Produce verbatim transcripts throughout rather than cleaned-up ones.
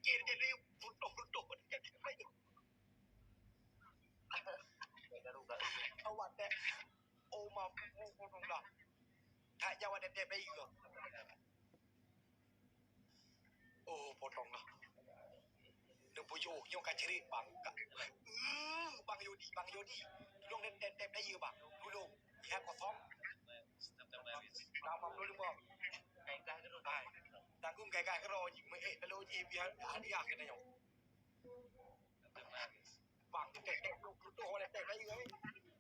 Kira jadi putih-putih. Awak teh, oh, maaf, oh, oh, oh, lah. Tak jawab tetep baik ke? Oh, potong lah. Neupujoh nyoe ka cerit, Bang. Ka, hmm, Bang Yodi, Bang Yodi. Tolong tetep, tetep daya, Bang. Tolong. Lihat kosong. Lapan puluh lima. Hai. Tanggung gagai keroe jih. Meuék talo jih. Biar hadiah kena nyoe. Bang, tek-tek, putôh oleh tek bayi, eh.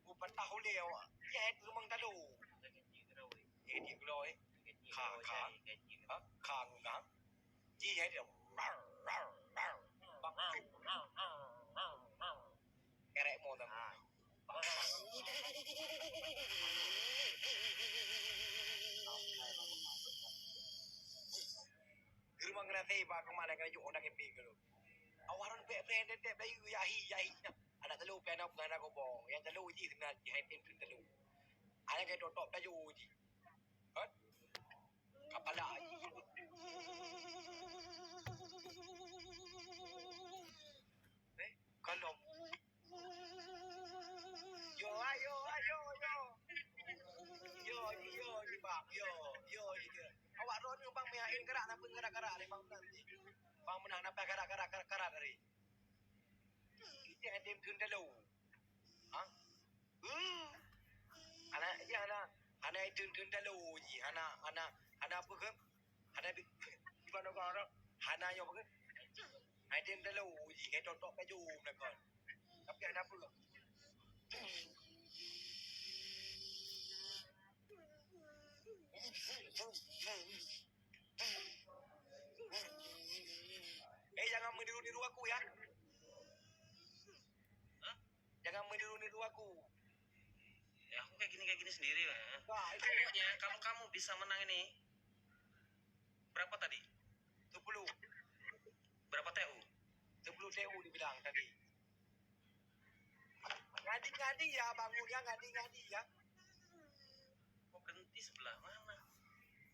Bupatah ulèe awak. Ya, itu memang talo. Eh, di keluar, eh. Kha, kha. Ha? Kha nguna. Ji, eh, dia. Rar, rar, rar. Bang. Kerek mo tang. Geureumbang keunan teuh, Pak, keumalai keunan jok Honda Cafe keu lôn. Awak rôn bèk brand teuh, teuh, Melayu, yahi, yahi. Adak talo, pian na peugah na gobong. Nyang talo jih sebenarnya, jih hai tem talo. Adak keu totop talo jih. Kan? Kapala jih. Eh, kalau Yo, ayo, ayo, yo. Yo, yo, yo, Bang, yo, yo, yo. Awak droeneuh, Bang, meuyakin gerak, tapi gerak-gerak lé Bang Meunang. Bang Meunang, napa gerak-gerak, gerak-gerak tadi? Itu yang tim kheun talo. Ha? Hmm. Hana, iya, hana, hana tim kheun talo ji, hana, hana, hana apa ke? Hana di, di mana kau orang? Hana yang apa ke? Hai tim talo ji, hai tok-tok baju belakang. Tapi hana apa? Eh, jangan meniru-niru aku ya. Hah? Jangan meniru-niru aku. Ya, aku kayak gini, kayak gini sendiri lah. Wah, itu pokoknya kalau kamu bisa menang ini, berapa tadi? Sepuluh. Berapa T U? Sepuluh T U dibilang tadi. Ngadi-ngadi ya, bangun ya, ngadi-ngadi ya. Kok berhenti sebelah mana?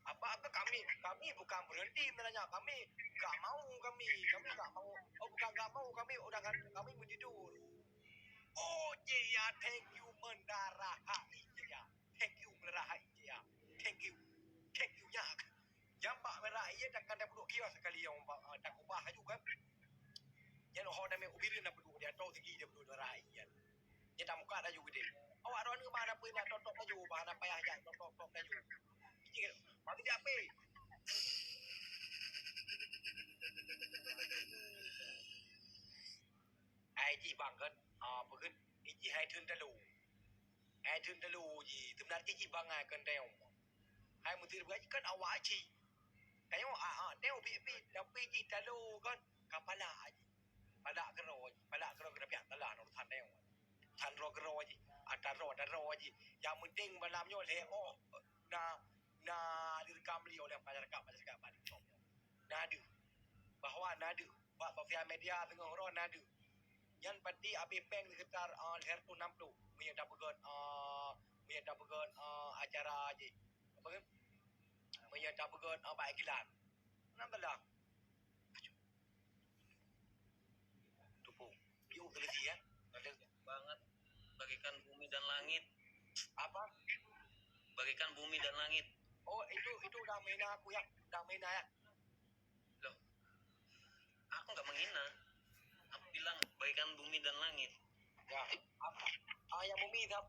Apa, apa kami, kami bukan berhenti menanya, kami nggak mau, kami, kami nggak mau. Oh, bukan nggak mau, kami udah kan, kami mau tidur. Oh, iya, thank you, mendarah H I, iya. Thank you, mendarah H I, iya. Thank you. Thank you, ya. Nyang bak merah iya takkan dah peuduek kios sekali nyang bak, ah, takubah laju kan. Nyan ho damé ubireuen dah peuduek di atau sigi dah peuduek darah iya. Nyan dah muka laju gede. Awak droeneuh bah na peue nak tok-tok laju, bah na payah jak tok-tok laju. Ini kan, mati dia api. Ai jih bang kan, ah, apa kan? Ini jih hai thun telu. Hai thun telu jih, sebenarnya jih bang ai kan tayong. Hai mesti begaji kan awak aji. Tayong, ah, ah, tayong bit-bit, tapi jih telu kan, kapala aji. Palak keroe jih, palak keroe kena pihak telah urusan tayong. Tan roh keroe jih, ata roh, ata roe jih. Yang penting malam nyoe lé oh, na, na direkam beliau oleh masyarakat, masyarakat Bali. Na deuh. Bahwa na deuh. Bak sosial media teungoh ron na deuh. Nyan pasti abéh péng sekitar, ah, lhèe reutôh nam ploh. Meunyo tapeugöt, ah, meunyo tapeugöt, ah, acara jih. Apa ke? Meunyo tapeugöt, ah, bak iklan. Nam telah. Tupung. Yuk, televisi, ya. Ada banget. Bagaikan bumi dan langit. Apa? Bagaikan bumi dan langit. Oh, itu, itu udah menghina aku, ya. Udah menghina, ya. Loh, aku nggak menghina. Aku bilang bagaikan bumi dan langit. Ya, apa? Ah, yang bumi siapa?